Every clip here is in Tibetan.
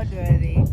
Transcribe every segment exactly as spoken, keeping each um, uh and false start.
འགྲོ་ཡ་རེད།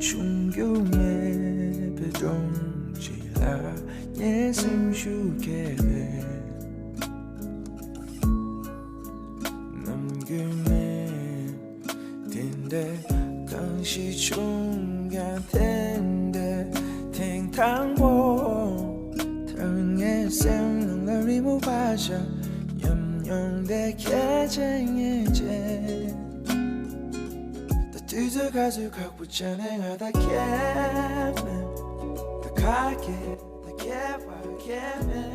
ཆུང་རྒྱུ་མེད་པའི་སྒྲོམ་གཅིག་ལ་ངའི་སེམས་ཤུགས་སྐྱེས་པས། ནམ་རྒྱུན་ནས་དེ་འདྲའི་གང་ཞིག་བྱུང་ཀྱང་དེ་འདྲའི་ཐེངས་དང་པོ། ད་ངའི་སེམས་ནང་ལ་རི་མོ་བ་ཞིག་ཉམས་མྱོང་དེ་ཁྱེད་ཅན་ངེས་ཅན། ད་དུས་ཚོད་ག་ཚོད་ཁག་པོ་བྱས་ནས་ང་ད་ཁྱེད་མེད། ད་ཁ་སྐད་ད་སྐྱེ་བ་ཁྱེད་མེད།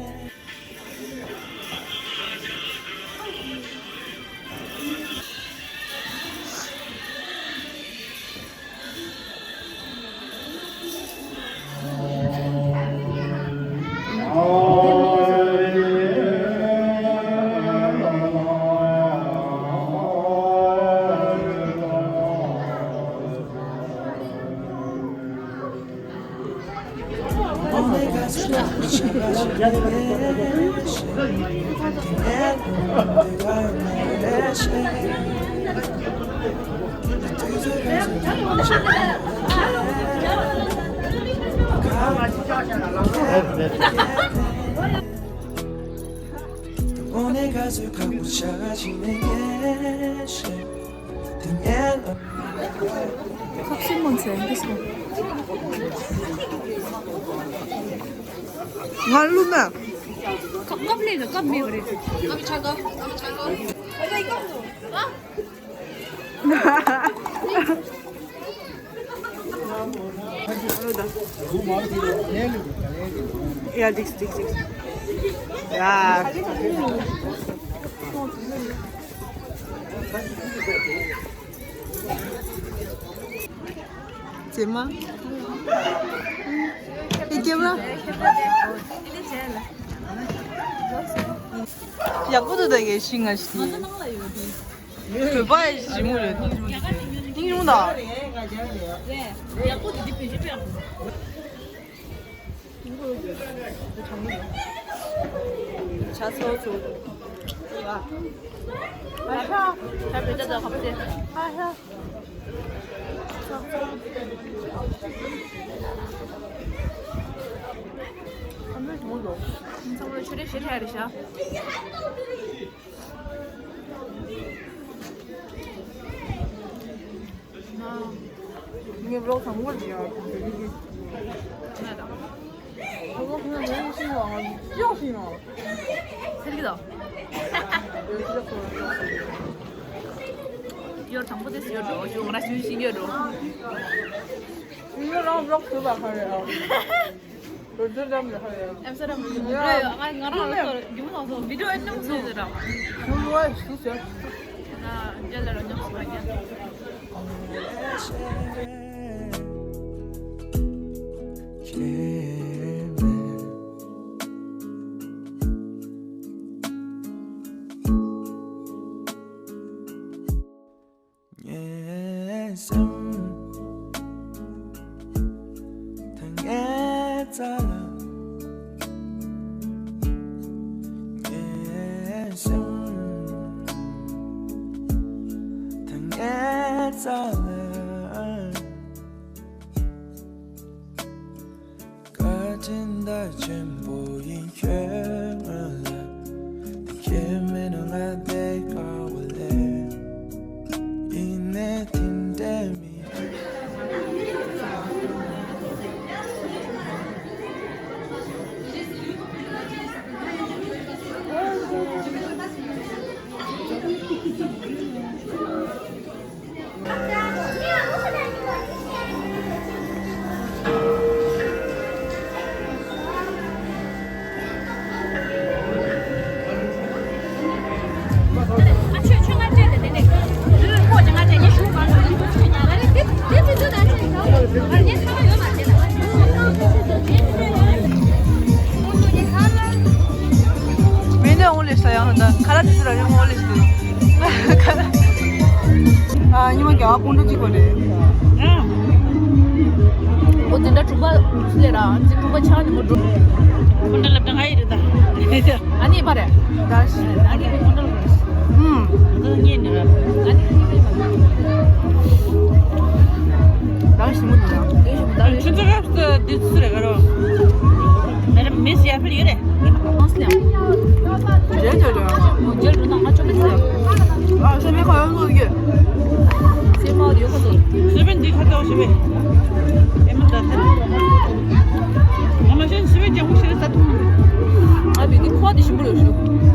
ཁ་ཤས་མང་ཆེ་འདི་སོང་། ང་ལུ་མ། ཀབ་ཀབ་ལས་ཀ་ཀབ་མེད་པ་རེད། ཀབ་ཆག་ཀབ་ཆག་ཀབ། ཡ་འགྲིག་འགྲིག་འགྲིག་ཡ། ཙེ་མ། ཨི་ཀེ་མ། ཡག་པོ་འདུག་ད་གའི་ཤིང་ང་ཞིག་བོད་པ་ཡི་ཞི་མོ་རེད། སྙིང་རུང་ད། ཡག་པོ་འདུག་འདི་བེད་སྤྱོད་སྤེལ། ཆ་ཚོགས་ཚོ། ཨ་ཧ། ད་བེད་སྤྱོད་ད་ཁ་པ་ཏེ། ཨ་ཧ། ཚང་མ་ཆུ་རེ་ཞེ་ཁྲལ་རེ་བྱ། ངའི་བློ་བཟང་པོ་རེད་ཡ། ང་དང་། ཨ་ཁོ་ཁོ་ང་ཡོང་ཤེས་ཡོང་ཨ། ཡོང་ཤེས་ཡོང་། ཚེ་རིང་དང་། ཡོར་དང་པོ་དེ་ཡོད་འགྲོ་ཞུ་ང་ར་ཞུ་ཤེས་ཡོད་འགྲོ། ཡོ་རང་བློ་བཟང་པོ་ལ་ཁ་རེད་ཨ། ཨེམ་སི་ར་མི་འདུག་ཡ། ང་རང་ལ་ཚོར་རྒྱུ་མ་ཚོར་བི་ཌིའོ་ཨེ་ནམ་ཚོར་ཟེར་ར། ང་རྒྱལ་ལ་ར་ཉམས་སུ་མ་རྒྱལ། ངའི་སེམས་ད་ངའི་རྩ་ལ། ངའི་སེམས་ད་ངའི་རྩ་ལ། བཀའ་དྲིན་ད་ཆེན་པོ་ཡིན་ཁྱོད་ང་ལ། དེ་ཁྱེད་མེད་ན་ང་བསྡད་དཀའ་བ་ལས། ཡིན་ནའི་དེ་འདྲ་མི་འདུག་ཡང་ད་ཁ་ར་དེ་ཚོ་ར་ཡོང་འོ་ལེ་ཞིག་འདུག་ཨ་ཉི་མ་རྒྱ་གར་སྤུན་གྲོགས་གཅིག་པ་རེད། ཨོ་དེ་འདྲ་དྲུག་པ་ལས་ར་དེ་དྲུག་པ་ཆགས་ནས་མ་འགྲོ། སྤུན་གྲོགས་ལབ་ན་ང་ཡི་རེད་ད། ཨ་ནི་པ་རེད། ད་ཤི་ཨ་ནི་སྤུན་གྲོགས་ལབ་རེད། ཨུམ། ད་ངས་ནི་ར། ཨ་ནི་ད་ཤི་མོ་འདུག་ཡང་། ཆུ་ཚོད་སྐབས་སུ་དུས་ཚོད་རེ་ག་རོ། མེ་ར་མིས་ཡར་ཕེབས་ཡོད་རེད། ཨོ་སི་ལེ། རེད་རེད་རེད། མོ་རྒྱལ་རུ་ན་ང་ཅོ་མི་ཚེ། ཨ་སེ་མེ་ཁ་ཡོང་ཚོ་ཡོད། སེ་མ་ཡོད་ཁ་ཚོ། སེ་བན་འདི་ཁ་ཚོ་ཤི་བས། ཨེ་མ་ད་ད། ང་མ་ཤེས་སེ་བན་ཀྱང་ཤི་རེ་ས་ཐུང་། ཨ་བི་འདི་ཁོ་དེ་ཞིམ་པོ་ཡོད་ཤི། ག་རེ་ཞིག་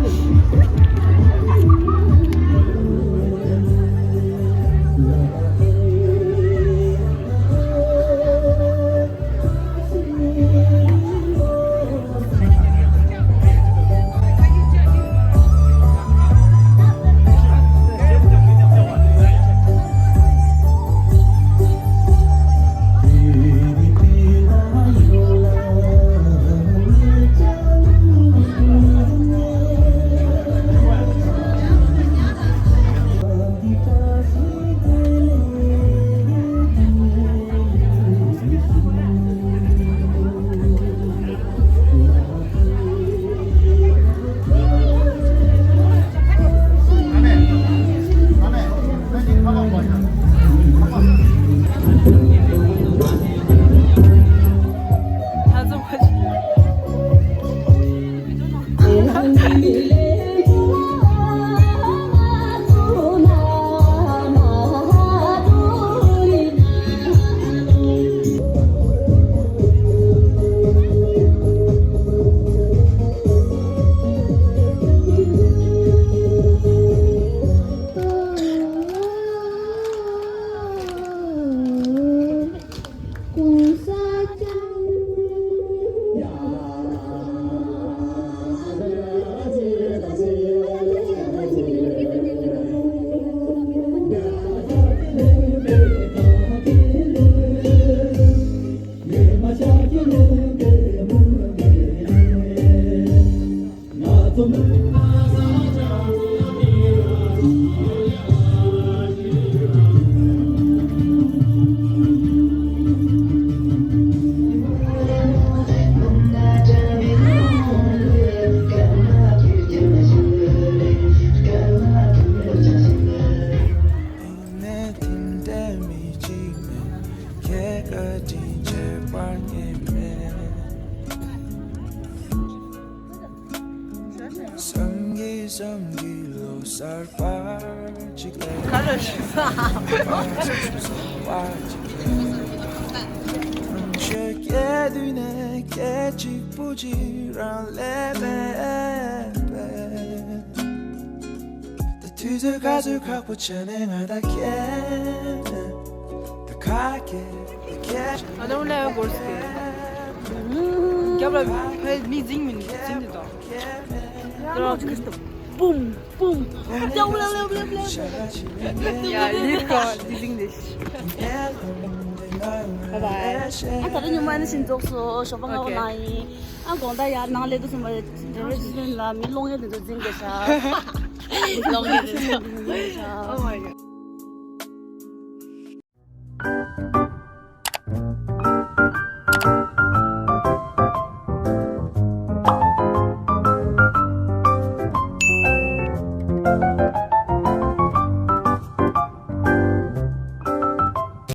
ས། ཨ་ནི་ལས་གོར་སི་རྒྱབ་ལ་ཕེ་མི་འཛིང་མི་འཛིང་དེ་དང་། ཡ་ལིག་ག་འཛིང་འཛིང་དེ། Bye bye. ཨ་ད་ལྟ་ཉི་མ་ནི་ཤིན་རྫོགས་སོ་ཞོགས་པ་སྔ་པོ་ལངས་ཡིན། ཨ་དགོང་དག་ཡར་ནང་ལས་དུ་སོང་བ་རེད། དེ་རིང་ལ་མི་སློང་ཡས་དེ་ཚོ་འཛིང་དགོས་ཤག་སློང་ཡས་དེ་ཚོ་འཛིང་དགོས་ཤག Oh my god.